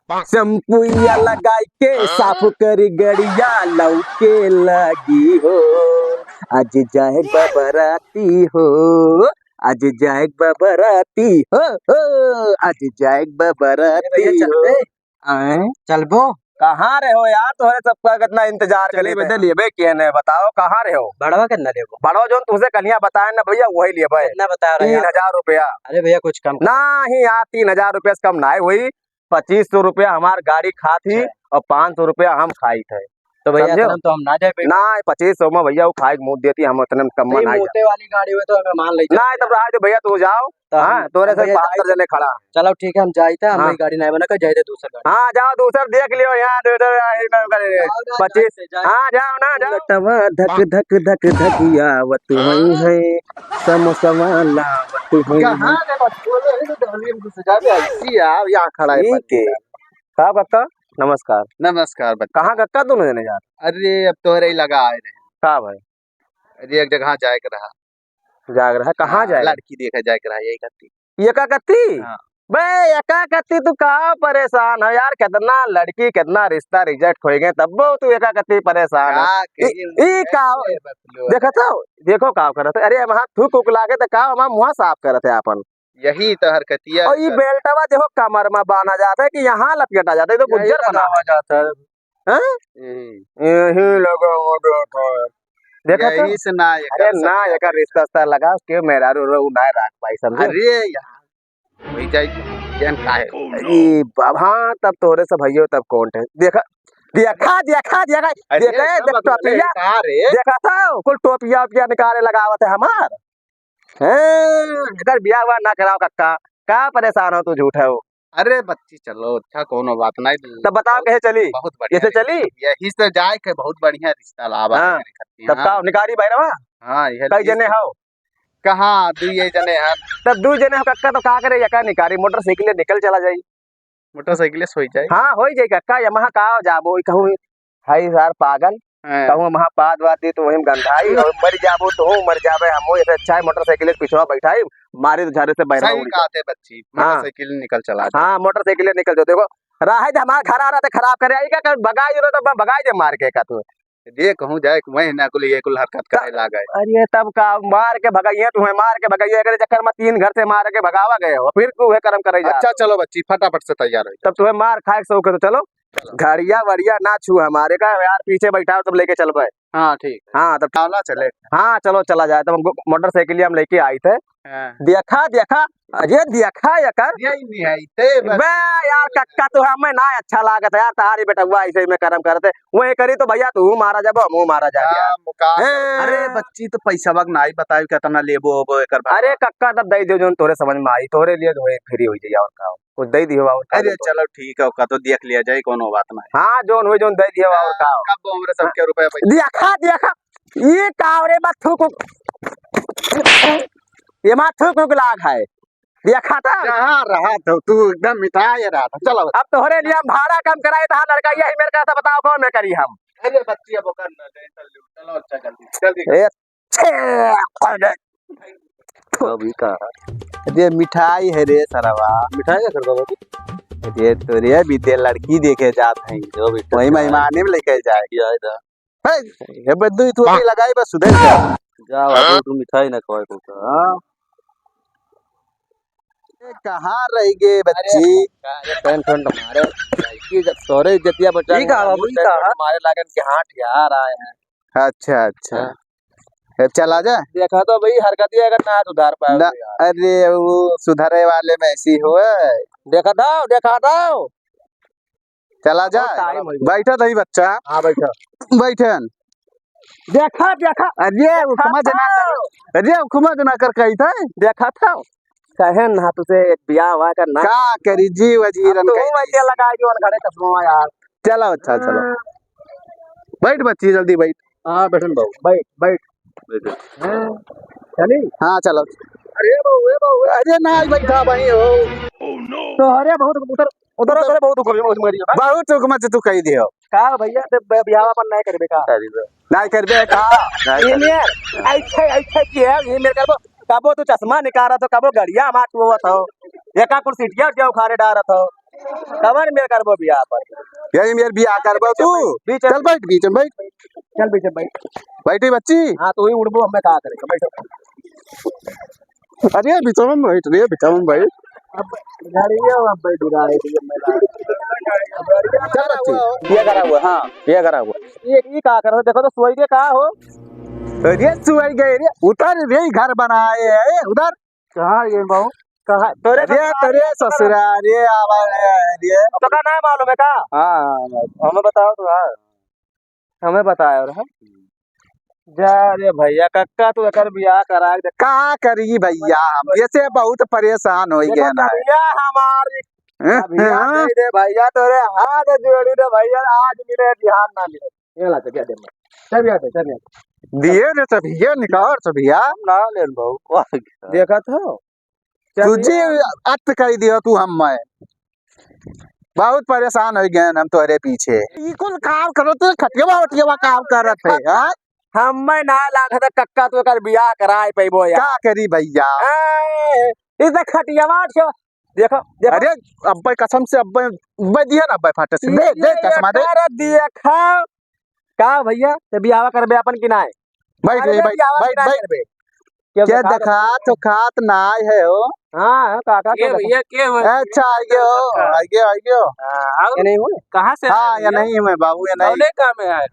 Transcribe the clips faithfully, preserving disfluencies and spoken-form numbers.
शैम्पुइया लगाई के साफ करी गड़िया लौके लगी हो। आज जाए बबराती हो, आज जाए बबराती हो, हो, आज जाए बबराती अरे भैया, चल हो। बे। आए? चलबो? कहाँ रहे हो यार, तोहरे सबका कितना इंतजार कर चले लेबे, बे। दे लिए बे, के ने बताओ, कहाँ रहे हो? बड़वा कितना लेबो? बड़वा जोन तुमसे कलिया बताए ना भैया, वही लिए बे। कितना बता रहे हैं तीन हजार रुपया। अरे भैया, कुछ कम कर। नहीं यार, तीन हजार रुपया से कम ना है, वही पच्चीस सौ रुपया हमार गाड़ी खात ही अच्छा। और पाँच सौ रुपया हम खाई थे। तो भैया, समझे हो? इतना तो हम ना जाए पाए। ना, पच्चीस सौ में भैया वो खाए के मुँह देती, हम इतने में कम नहीं, ना जाए। मोटे वाली गाड़ी हुए तो हमें मान ले ना, जाते। तब रहा दे भैया, तू जाओ। तो हाँ, हम, तोरे हम से भैया बहत्तर जाए। जने खड़ा। चलो ठीक है, हम जाते हैं, हम हाँ। वही गाड़ी नहीं बना कर जाते दूसरा गाड़ी। हाँ, जाओ दूसर देख लियो, यहाँ दूसर, यहाँ ना करे। जाओ ना, पच्चीस, जाते, जाते। हाँ, जाओ ना, जाओ। लटवा धक धक धक धक आवत हुई है, समोसवा लावत हुई है। कहाँ रे बस बोले है तो डहलिया में घुस जाबे, ऐसी आओ, यहाँ खड़ा है ठीक है। बंदे। का बता? नमस्कार। नमस्कार बच्चा। कहाँ कक्का दोनों जने जात? अरे, अब तोहरे ही लगा आए रहे। का भाई? अरे, एक जगह जाए के रहा। जाए के रहा? कहाँ हाँ, जाए? लड़की देखे जाए के रहा, यही खातिर। एका कत्ती? हाँ। बे, एका कत्ती तू का परेशान हो यार? कितना लड़की, कितना रिश्ता reject होइ गए, तब वो तू एका कत्ती परेशान हो। का ई, कही, ई का हो? कैसे बतलो? देखत हो? देखो का करत है। अरे, वहाँ थूक उक लागे तो का, वहाँ मुँह साफ करत है आपन। यही तो हरकतिया और ई है। बेल्टवा देखो कमर में बांधा जात है कि यहाँ लपेटा जात है, ये तो यही गुज्जर बना लगावा जात है। हैं? यही। यही लगावा जात है। देखा तो? यही से ना एकर अरे ना, सब एकर रिश्ता उश्ता लगा, के मेहरारू रो, उ ना राख पाई, समझे? अरे यार, वही जाई, ज्ञान का है? अरे बाबा, हाँ, तब तोहरे से भइयो, तब कौन है? देखा, देखा, देखा, देखा, अरे देखा, सब देख बतले टोपिया, का रे? देखा था, कुल टोपिया, ओपिया निकाले लगावत है हमार। हैं, एकर बियाह हुआ ना कराओ कक्का, का परेशान हो तू झूठ है वो। अरे बच्ची चलो, अच्छा कोनो बात नहीं। तब बताओ बहुत, कहे चली? बहुत बढ़िया कैसे रिश्ता। चली? यही से जाए के बहुत बढ़िया रिश्ता लावा हाँ। है मेरे खातिर। तब हाँ। का निकारी भैरवा? हाँ, यह कई चीज जने तो हो? कहाँ, दुइये जने हैं। तब दुइ जने हो कक्का तो का करे, एका निकारी मोटरसाइकिल निकल चला जाई। मोटरसाइकिल से होई जाए। हाँ, होई जाए कक्का, यमहा का जाबो, कहूँ, हाय यार पागल, हाँ। कहूँ वहाँ पाद वाद दी तो वहीं गंधाई और मर जाबो तो हूँ मर जाबे हम, ऐसे अच्छा है मोटरसाइकिल के पिछवा बैठाई, मारी तो झारे से बैठा सही उड़ गया। कहा थे बच्ची, हाँ। मोटरसाइकिल निकल चला जाए। हाँ, मोटरसाइकिल निकल जाओ। देखो, राह है हमारे घर आ रहा था खराब करे, आई का कर भगाई रहो तो ब-, भगाई दे मार के का तू। ये कहूँ जाए, वहीं ना कुल, ये कुल हरकत करे लागे। अरे तब का मार के भगाइए, तुम्हें मार के भगाइए, एकरे चक्कर में तीन घर से मार के भगावा गए हो, फिर तू है कर्म करे जा। अच्छा चलो बच्ची, फटाफट से तैयार हो। तब तुम्हें मार खाए के शौक है तो चलो। चलो। घड़िया वड़िया ना छू हमारे का यार, पीछे बैठा हो तब लेके चलबे। हाँ ठीक। हाँ तब चला चले। हाँ चलो चला जाए, तब हमको मोटरसाइकिल हम लेके आई थे। हाँ। देखा, देखा, अरे देखा एकर। यही नहीं है, ते बस। बे यार कक्का, तू हमें ना अच्छा लागत है यार, तारी बेटवा ऐसे में करम करते। वही करी तो भैया तू मारा जाबो, हमहू मारा जाबे यार। हाँ, मुका। हैं? अरे बच्ची तो पैसा वक नाई बताई, कितना लेबो होबो एकर भाड़ा। अरे कक्का तब दे दियो जोन तोरे समझ में आई, तोरे लिए तो एक फ्री हो जाई और का। कुछ दे दियो और का अरे दे दो। चलो ठीक है, ओका तो देख लिया जाए, कोनो बात नहीं। हाँ, जोन होई जोन दे दियो और का। कब हमरे सबके रुपया पैसा? देखा, देखा, ये का रे बा थूक, ये मा थूक उक लाग है। देखा था? जहाँ रहा था, तू एकदम मिठाई रहा था। चलो। अब तोहरे लिए हम भाड़ा कम कराए था, लड़का यही मेरे का था, बताओ कौन में करी हम? अरे बच्ची, अब ओकर ना ले, चल, चलो, अच्छा, जल्दी, जल्दी। ए, छे, अभी का? ये मिठाई है रे सरवा। मिठाई का करबा बाबू? ये तो रे, अभी ते लड़की देखे जात हैं। जो भी वही मेहमाने में लेके जाए। ये है ना। हे, ये बद्दू, तू अभी लगाई बस सुधर जा। जा बाबू, तू मिठाई ना खवाए को का। हाँ? ए, कहाँ रह गए बच्ची? अरे, कौन ठंड मारे? ये जब तोरे इज्जतिया बचा ई का लिया, बाबू, ई का? मारे लागन के हाथ यार आए हैं। अच्छा, अच्छा। हाँ। ए, चला जा। देखा तो भाई, हरकतिया अगर ना सुधार पाए ना, तो यार। अरे, वो सुधरे वाले में ऐसी हुए। देखा था, देखा था। चला जा। बहुत टाइम हो गया। बैठा था ही बच्चा। हाँ, बैठा। बैठन। देखा, देखा। अरे, देखा हुक्मा जना था। कर, अरे, हुक्मा जना कर कही था। देखा था। कहे ना तुझे एक बियाह हुआ करना। का करी जी वजीरन अब तो कही। हूँ मैं क्या लगाए जो घरे चश्मा यार। चलो, अच्छा, चलो। हाँ। बैठ बच्ची, जल्दी बैठ। हाँ, बैठन बाबू, बैठ, बैठ। बैठ। हाँ, चली? हाँ, चलो। अरे बाबू, ए बाबू, अरे ना, बैठा भाई हो। तो अरे बहुत उधर, उधर, उधर बहुत हुक्म, बहुत हुक्म दियो, हाँ? बहुत हुक्म से तू कही दियो। का भैया, ते ब-, बियाह अपन नहीं करबे का? नहीं करबे का? नहीं ये करबे। मेर, ऐसे, ऐसे किया, ये मेर करबो, कबो तू चश्मा निकालत हो, कबो गड़िया मार टुवत हो, एका कुल सीटिया उटिया उखाड़े डारत हो। कवन मेर करबो बियाह पर? यही मेर बियाह करबो तू। बीच में। चल बैठ, बीच में बैठ। चल बीच में बैठ। बैठी बच्ची। हाँ, तू ही उड़बो, हमें का करेगा, बैठो। अरे बिचवन बैठ रे, बिचवन बैठ। अब गाड़िया अब बैठ रहा है, ये मेरा। चल बच्ची। ये करा हुआ, हाँ, ये करा हुआ। ये, ये का करो? देखो तो सोई के का हो? अरे सोई गए रे, उधर रे घर बनाए है, उधर। कहाँ ये बाबू? कहाँ? तोरे अरे, ससुराल तोरे में ससुराल रे, आवा रे, रे। तो का नाम मालूम है का? हाँ, हमें बताओ तो, हाँ। हमें बताओ रे। जा रे भैया, कक्का तू एकर बियाह करा के देख। का करी भैया, हम ऐसे बहुत परेशान हो देखो गए ना। भैया हमारी, हैं? भैया हाँ। दे दे भैया, तोरे हाथ जोड़ी रे भैया, आज मिले बिहान ना मिले। ये ला, चबिया दे, चबिया दे, चबिया दे। दिए रे चबिया, निकाल चबिया। हम ना लेन बाबू। देखत हो? चबिया। तुझे अत कह दियो तू हम मैं। बहुत परेशान हो गए हम तोहरे पीछे। ई कुल काम करो तो खटियावा वटियावा काम करत है, हाँ? हम मैं ना लागत है कक्का तू एकर बियाह कराए पैबो यार। का करी भैया? ए, ई तो खटियावा छो। देखो, देखो। अरे, अब्बे कसम से, अब्बे, अब्बे दिया ना, अब्बे फाटे से। दे, दे, ये कसमा दे। कर देखा। का भैया, ते बियाह करबे अपन कि नाय? बैठ अरे रे, बे, बैठ, बियाह बैठ, किनारे बैठ। करबे। के के देखा देखा तो खात नाय है हो। हाँ, हाँ, काका के के देखा? भैया, के हो? अच्छा, आइगे हो, आइगे, आइगे हो। हाँ, और ये नहीं हुए? कहाँ से हाँ, आए ये भैया? नहीं हुए बाबू, ये नहीं। कौने काम में आए?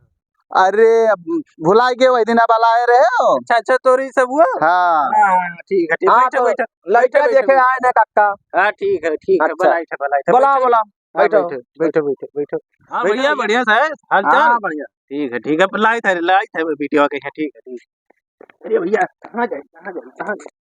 अरे, अब भुलाए गए, वही दिन अब लाए रहे हो। अच्छा, अच्छा, तोरी सब हुआ? हाँ। हाँ, हाँ, ठीक है, ठीक। हाँ, बैठो, तो बैठो। लड़का बैठो, देखे बैठो। आए ना काका। हाँ, ठीक है, ठीक है, अच्छा। बुलाई थे, बुलाई थे, बोला, बैठो। बोला। हाँ, बैठो, बैठो, बैठो, बैठो, बैठो। हाँ, बैठो। भैया, बढ़िया सा है, हाल चाल? हाँ, बढ़िया। ठीक है, ठीक है, लाई थे, लाई थे, वीडियो के, ठीक है, ठीक है। अरे भैया, कहाँ जाए, कहाँ जाए, कहाँ जाए?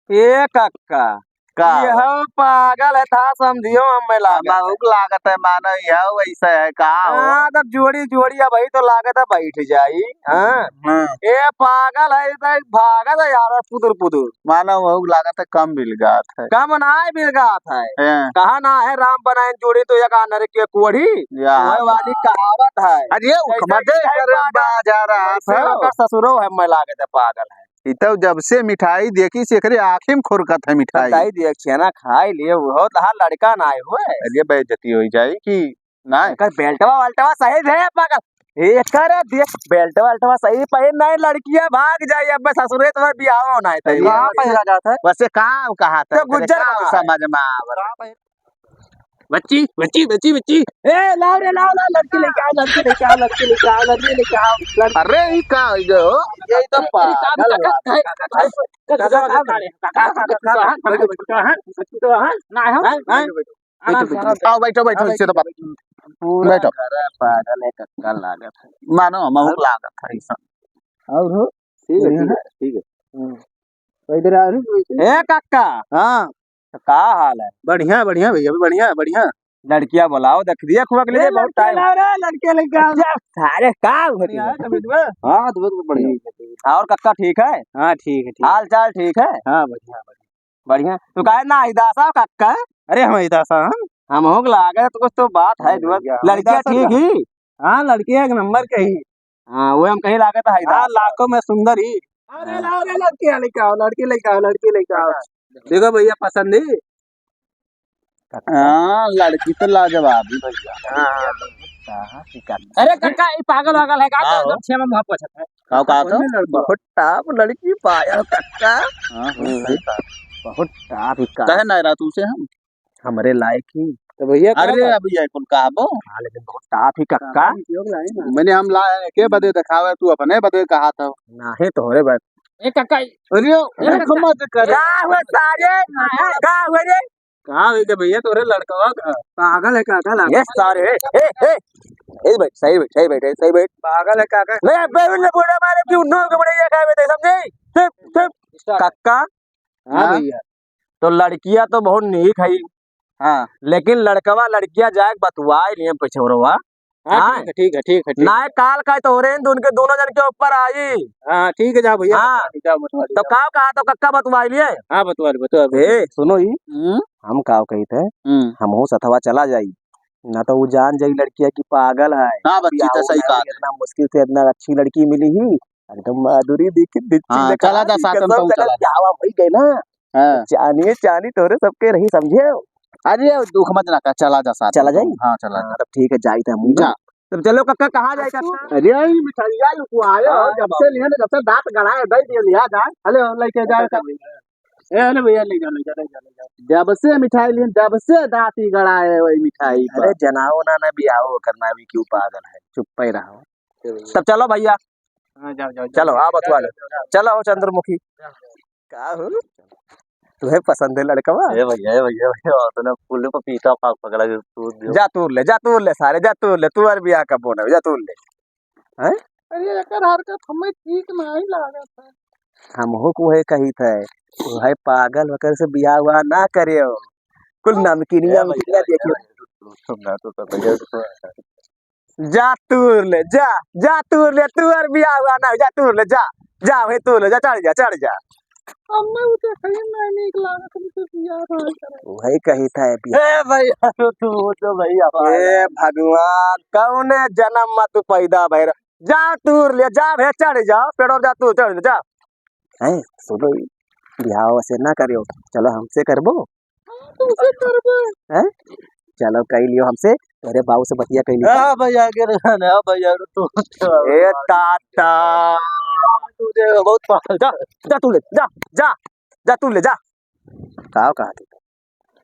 ए कक्का, का? यह पागल है था, समझियो हम मैं लागत है। हमहू लागत है, मानो यह वैसे है, का हो? हाँ, तब जोड़ी, जोड़ी अब वही तो लागत है, बैठ जाई, हाँ? हाँ। ए पागल है, इधर भागत है यार, पुदुर, पुदुर। मानो वहू लागत है, कम बिलगात है। कम ना है, बिलगात है। हैं। कहा ना है, राम बनाए जोड़ी तो एक आनर के कोढ़ी, या। वह वाली कहावत है। अरे, कैसे उखमा दे, है करे पागल? बाजा रहा वैसे था। ओकर ससुरो है, मैं लागत है, पागल है। ई तो जब से मिठाई देखी से एकरे आँखी में खुरकत है मिठाई। बताई दिया, छेना खाई लिए, वो तो हाँ लड़का ना आए हुए। अरे बेइज्जती हो जाई कि ना। एकर बेल्टवा वेल्टवा सही है पागल। एकर देख बेल्टवा वेल्टवा सही पहन नहीं, लड़किया भाग जाई, अब ससुरे तुम्हार बियाह होना है तैयार। कहाँ पहला जात है? वैसे का कहा था? तो गुज्जर का बना है। समझ में आवत? बच्ची, बच्ची, बच्ची, बच्ची। ए, लाओ रे, लाओ, लाओ, लड़की लेके आओ, लड़की लेके आओ, लड़की लेके आओ, लड़की लेके आओ, लड़की। अरे, ई का हो गयो? ये तो पागल है। आओ, बैठो, बैठो, इससे तो बात। पूरा बैठो। घर पागल है, कक्का लागत है। मानो, हमहू लागत है, ऐसा। और हो? ठीक है, ठीक है, ठीक है। हम्म। बैठ रहा है। ए, कक्का। हाँ। तो का हाल है? बढ़िया, बढ़िया भैया, बढ़िया, बढ़िया। लड़किया बुलाओ, देख दिया खुआ के लिए ए, बहुत लड़के टाइम। लाओ रे, लड़के लेके आओ। अच्छा, सारे का हो रही है? बढ़िया है, तबीयत बा? हाँ, तबीयत तो बढ़िया। ठीक है, ठीक है। और कक्का ठीक है? हाँ, ठीक है, ठीक। हाल चाल ठीक है? हाँ, बढ़िया, बढ़िया। बढ़िया। तू काहे ना हिदासा हो कक्का? अरे, हम हिदासा हम। हम हो लागे तो कुछ तो बात है, अरे जो भैया, लड़किया हिदासा ठीक का? ही? हाँ, लड़किया एक नंबर के ही। हाँ, वो हम कहीं लागत है, हाँ, लाखों में सुंदर ही। अरे, हाँ। लाओ रे, लड़की लेके आओ, लड़की लेके आओ, लड़की लेके आओ। देखो भैया, पसंद ही। हाँ, लड़की तो लाजवाब ही भैया। हाँ, हाँ। कहाँ की कर-, अरे कक्का, ये पागल वागल है का? हाँ, एकदम हो। छेमा मुहा पोछत है। का कहा तो? बहुत top लड़की पाया कक्का। हाँ, हाँ, हम्म। सही कहा। बहुत top ही का। कहे ना रहा तू से हम? हमरे लायक ही। तो भैया, अरे, का अभी ये कुल कहबो? हाँ, लेकिन बहुत top ही कक्का। कहाँ की लोग लाए ना? मैंने हम लाए के बदे दिखावे, तू अपने बदे कहा था। नाही, तोहरे बदे। ए, कक्का। अरे, ए, कक्का। मत कर। का हुआ सारे? का हुआ रे? कहाँ हुई के भैया, तोहरे लड़कवा का? पागल है काका, लागत। ये सारे, ए, ए, ए, ए, बैठ, सही बैठ, सही बैठ, सही बैठ। पागल है काका। नहीं, अबे उन्हें बूढ़ा मारे, क्यों नो के बड़े ये खाए बैठे, समझे? चुप, चुप। कक्का। हाँ हाँ। भैया। तो लड़किया तो बहुत नीक है। हाँ। लेकिन लड़कवा लड़किया जाए बतुआए लिए पछोरवा। हाँ, हाँ। ठीक है, ठीक है, ठीक है, ठीक है। ना काल का तोहरे इन दोनों के, दोनों जन के ऊपर आई। हाँ, ठीक है, जाओ भैया, हाँ। जाओ, बतवा दो, तो जाओ। का कहा तो कक्का बतुआए लिए? हाँ, बतवा दो, बतवा दो। ए, सुनो ही, हम्म। हम का कही थे, हम्म। हमहू सथवा चला जाई, ना तो वो जान जाई लड़किया की पागल है। हाँ, बच्ची तो बियाह सही नहीं, कहा है। इतना मुश्किल से इतना अच्छी लड़की मिली ही, एकदम माधुरी दीक्षित, दीक्षित हाँ, देखा चला जा, कि साथ में कसम तुम से चला जा। बियाह हुई गई ना, हाँ। चानी, चानी तोरे सबके रही, समझे? अरे दुख मत ना कर, चला जा साथ चला में। जाई? हाँ, चला हाँ, जा। तब ठीक है, जाई त हम। जा। तब चलो काका, कहाँ जाए काका? अरे, ई मिठाइया लुकवाए हो, हाँ, जब से बाबू। लिहे ना, जब से दांत गड़ा है, दे दिए, लिया जाए। हेलो, लेके जाए हाँ, का? ए, हेलो भैया, ले जाओ, ले जाओ, ले जाओ, ले जाओ। जब से मिठाई लिहे, जब से दांत ही गड़ा है वही मिठाई पर। अरे, जनाओ ना, ना बियाहो करना भी क्यों पागल है, चुप पे रहो। चलो। तब चलो भैया। हाँ, जाओ, जाओ, चलो, जाओ, आ बतवा जाओ, लो। जाओ, जाओ। चलो, हो चंद्रमुखी। जाओ, जाओ। का हो? तुम्हें पसंद है लड़कवा? ए भैया, ए भैया, भैया, तूने फूल पपीता फाक पकड़ा के तू दियो। जा तूर ले, जा तूर ले सारे, जा तूर ले, तू और बियाह कबो ना, जा तूर ले। हैं? अरे, एकर हरकत हमें ठीक नहीं लागत है। हमहू को है कही थे, वो है पागल होकर से बियाह हुआ ना करे हो। कुल नमकीनिया ए भैया, उमकीनिया ए देखियो। भैया, तू सुन ना, तू तो भैया, तू जा तूर ले, जा, जा तूर ले, तू और बियाह हुआ ना, जा तूर ले, जा, जा, वही तूर ले, जा, चढ़ जा, चढ़ जा। हमें उ देखई में नीक लागत, हम तो बियाह ना करे। वही कही था, ए बियाह। ए भाई, तू, तू तो भैया, ए भगवान, कौने जन्म में तू पैदा भय रह-, जा तूर ले, जा भे, चढ़ जा, पेड़ो जा, तू चढ़ जा। हैं, सुनो, बियाह से ना करियो, चलो हमसे करबो। हाँ, तुमसे करबे। हैं? चलो, कही लियो हमसे, तोरे बाबू से बतिया कही लियो। हाँ भैया, के रे, हाँ भैया, तू ए दादा। तू जे बहुत पागल। जा, जा तू ले, जा, जा, जा तू ले, जा। का कहा तू?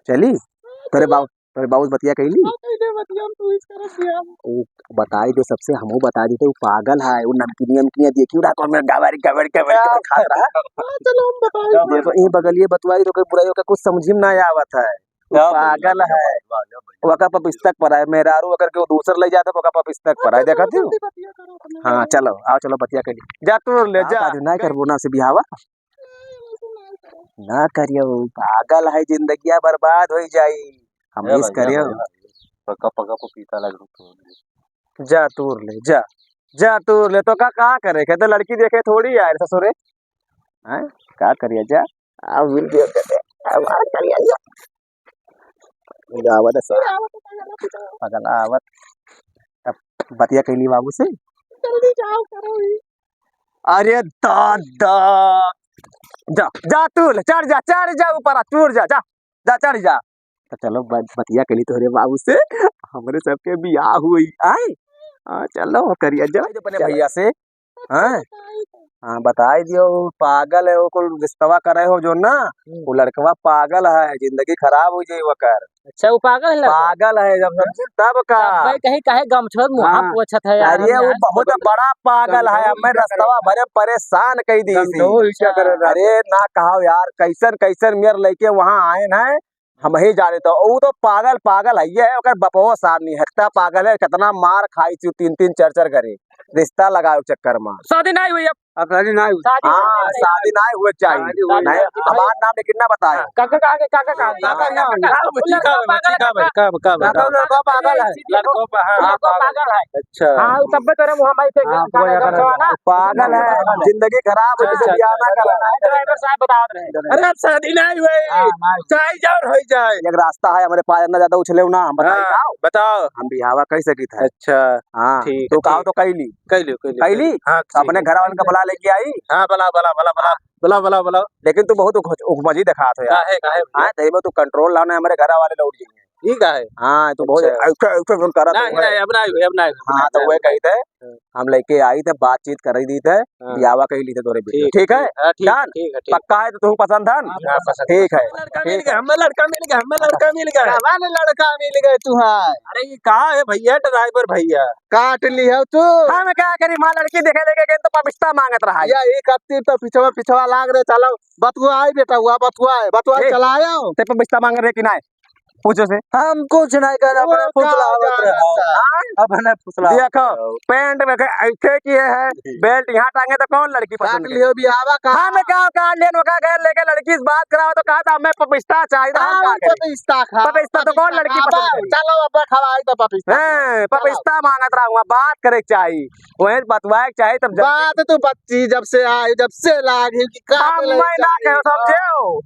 चली? तोरे बाबू, तोरे बाबू से बतिया कही ली? हाँ, कही दे बतिया, हम तू इस तरह से हम। ओ, बताई दे सबसे, हमहू बताई देते, वो पागल है, वो नमकीनिया, नमकीनिया देखी, उड़ा कौन में गबर, गबर, गबर, गबर खात रहा। हाँ, चलो, हम बताई दे। ये बगलिए बतवाई तो कोई बुराई होकर कुछ समझी में ना आवत है। वो पागल है। ओका पर पिस्तक पर आए, मेहरारू अगर के वो दूसर ले जाते, ओका पर पिस्तक पर आए, देखा तू? हाँ, चलो, आओ, चलो, बतिया कर ली। जा तू ले, जा। ना करबो ना से बिहावा। ना करियो, पागल है, जिंदगिया बर्बाद होई जाई। हम ए इस भैया, करियो। भैया, पक्का, पक्का पपीता लग रहा। जा तूर ले, जा। जा तूर ले, तो का, का करे? कहते लड़की देखे थोड़ी आए ससुरे। हैं? का करिया जा? आ, मिल गया कहते। अब आ करिया जा। मिल आवत है सर। पगला आवत। तब बतिया कहली बाबू से। जल्दी जाओ, करो ही। अरे दादा। जा, जा तूर ले, चढ़ जा, चढ़ जा ऊपर, तूर जा, जा, जा चढ़ जा। तो चलो ब-, बतिया करी तोहरे बाबू से, हमरे सबके बियाह हुई, आए? हाँ, चलो, करिया जा। अपने भैया से, हाँ? हाँ, बताई दियो, पागल है, वो कुल रिश्तवा करे हो जो ना, हम्म। वो लड़कवा पागल है, जिंदगी खराब हो जाई ओकर। अच्छा, वो पागल है लड़का? पागल है, जब समझे तब का। तब भाई कहीं काहे गमछवा मुँह हाँ। पोछत है यार? अरे, वो बहुत बड़ा पागल है, हमें रस्तवा भरे परेशान कई दी थी। अरे, ना कहो यार, कैसन, कैसन मेर लइके वहाँ आए हैं, हम ही जाने तो। वो तो पागल, पागल है, ये है, ओकर बपवो साथ नहीं हटता, पागल है, कितना मार खाई थी तीन, तीन, चार, चार घरे, रिश्ता लगावे के चक्कर में। शादी नहीं हुई अब। अब शादी नहीं हुई। शादी हाँ, नहीं हुई। शादी नहीं हुए चाहिए। शादी हुई। नहीं, हमार नाम लेकिन ना बताए। हाँ, काका, काका, काका, काका, हाँ, काका, काका, काका, काका, काका, वो लड़का पागल है, काका। काका, काका, काका, लड़का पागल है। लड़का पा-, हाँ, लड़का पागल है। अच्छा। हाँ, वो तब तोरे मुँह में से हाँ, गाना वो गाना यार, ना। पागल है, जिंदगी खराब है, अच्छा, किसी बियाह ना अच्छा, करा। ड्राइवर साहब बतावत रहे। अरे, अब शादी नहीं हुई। हाँ, नहीं। चाहे जाओ, हो जाए। एक रास्ता है, हमारे पास ना ज्यादा उछले ना, हम बताई हाँ, जाओ। बताओ। हम बियाहवा कह सकी था। अच्छा। हाँ, ठीक है, तू कहो ठीक। तो कह ली। कह लियो, कह लियो, कह ली? कह लियो। हाँ, तो अपने ठीक है। घर वालन का बुला लेके आई। हाँ, बुला, बुला, बुला, बुला। बुला, बुला, बुला। लेकिन तू बहुत उख-, उखमजी दिखात हो यार। काहे, काहे भैया? हाँ, तही में तू control लाना, हमारे घर वाले लौट जाएंगे। ई काहे? हाँ, तू बहुत अच्छा। ऐसे, ऐसे फोन करा नहीं, तो नहीं, अब नहीं हुई, अब नहीं हुई, हाँ, अब तो नहीं वह हुई। कही थे, हाँ। हम लेके आई थे, बातचीत कर दी थे, हाँ। बियाहवा कही ली थे तोरे बीच में। ठीक, ठीक है? ठीक, हाँ, ठीक, done? ठीक है, ठीक। पक्का है तो तू पसंद है? हाँ, पसंद। ठीक है, लड़का मिल ठीक गया, है। हमें लड़का मिल गया, हमें लड़का मिल गया। कवन लड़का मिल गए तुहार? अरे, ये कहाँ है भैया, ड्राइवर भैया? काट ली है तू। हम क्या करी, माँ लड़की देखे लेके गए तो पपिस्ता मांगत रहा है। या एक हफ्ते तो पिछवा, पिछवा लाग रहे, चलो, बतुआ आई बेटा, हुआ बतुआ है, बतुआ ए, चलायो। ते पपिस्ता मांग रहे कि नहीं? पूछो से। हम कुछ नहीं कर, अपने ओ, फुसलावत का रहे। जानता? हाँ? अपने फुसलावत देखो, रहे। पैंट में के-, ऐसे किए हैं, बेल्ट यहाँ टांगे तो कौन लड़की पसंद काट करे? लियो बियाहवा का। हम क्या काट लियो, नौका गए लेके लड़की से बात कराओ तो कहा था, "हमें पपिस्ता चाहिए", तो हम हाँ, का करें? पपिस्ता खा। पपिस्ता तो कौन पपिस्ता लड़की खा, पसंद बस, करी? चलो अब खवाई तो पपिस्ता। हैं, चलो। पपिस्ता मांगत रहा हुआ, बात करे के चाही, वहीं बतवाए के चाही, तब जब बात तो बच्ची जब से आई, जब से लागी कि का हम बोले मैं ना चाही? कहो, समझे हो?